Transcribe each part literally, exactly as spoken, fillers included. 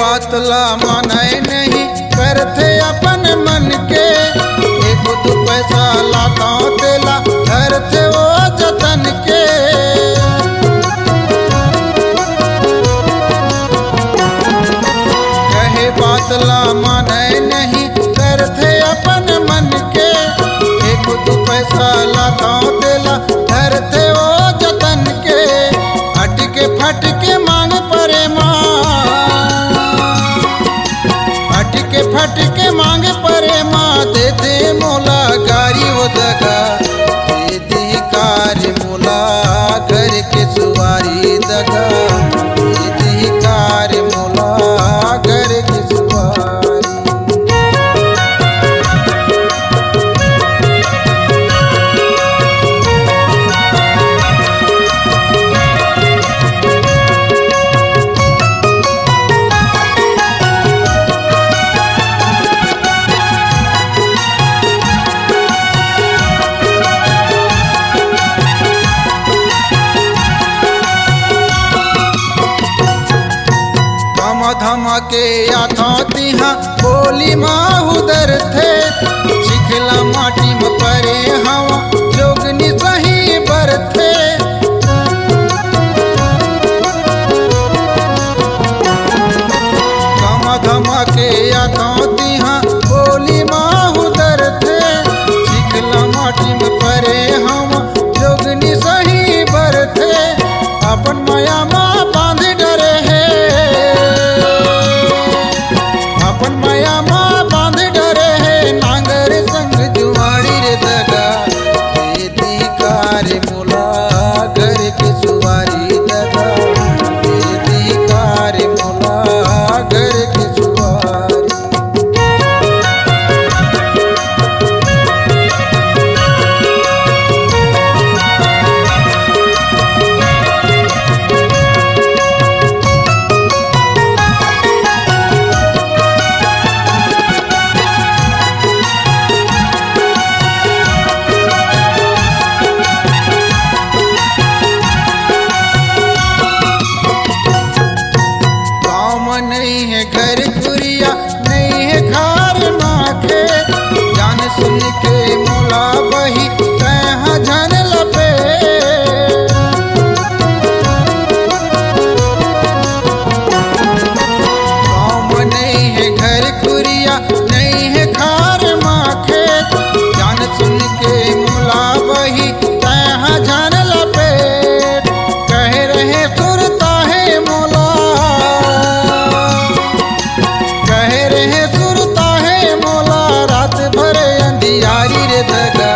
बात ला मानय नहीं करथे अपन मन के, एक दू पैसा लाता तेला धरथे वो जतन के। कहे बात ला मानय नहीं करथे अपन मन के, एक दू पैसा लाता तेला धरथे वो जतन के। अटके फटके मांग परे मा, अटके फटके मांग परे मा, दे दे मोला गारी वो दगा, दे दे कार मोला घर के सुवारी दगा, दे दे कार मोला घर के सुवारी। धमा धमा के आथों तिहा बोली मा उदरथे, चिखला माटी म परे हवा जोगनी सही बरथे। धमा धमा के आथों तिहा बोली मा उदरथे, चिखला माटी म परे हवा जोगनी सही बरथे। अपन मया मा बांध डरे हे, अपन मया मा बांध डरे हे, नांगर संग जुआड़ी रे दगा, दे दी कार मोला घर के सुवारी दगा, दे दी कार मोला घर के सुवारी। गाँव म नइ हे घर कुरिया, नइ हे खार माखे, जान सुन के मोला बही तैहा झन लपे। गाँव म नइ हे घर कुरिया, नइ हे खार माखे, जान सुन के मोला बही तैहा झन लपेट। कहे रहे सुरता हे मोला, कहे रहे सुरता हे मोला, रात भर अंधियारी रे दगा,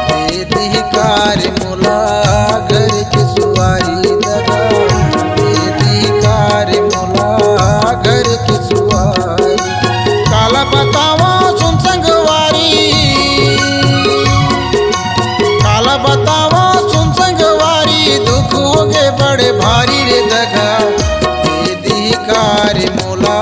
दे दी कार मोला घर के सुवारी दगा, दे दी कार मोला घर के सुवारी। काला बतावा सुन संगवारी, काला बतावा सुन संगवारी, दुख होगे बड़े भारी रे दगा, दे दी कार मोला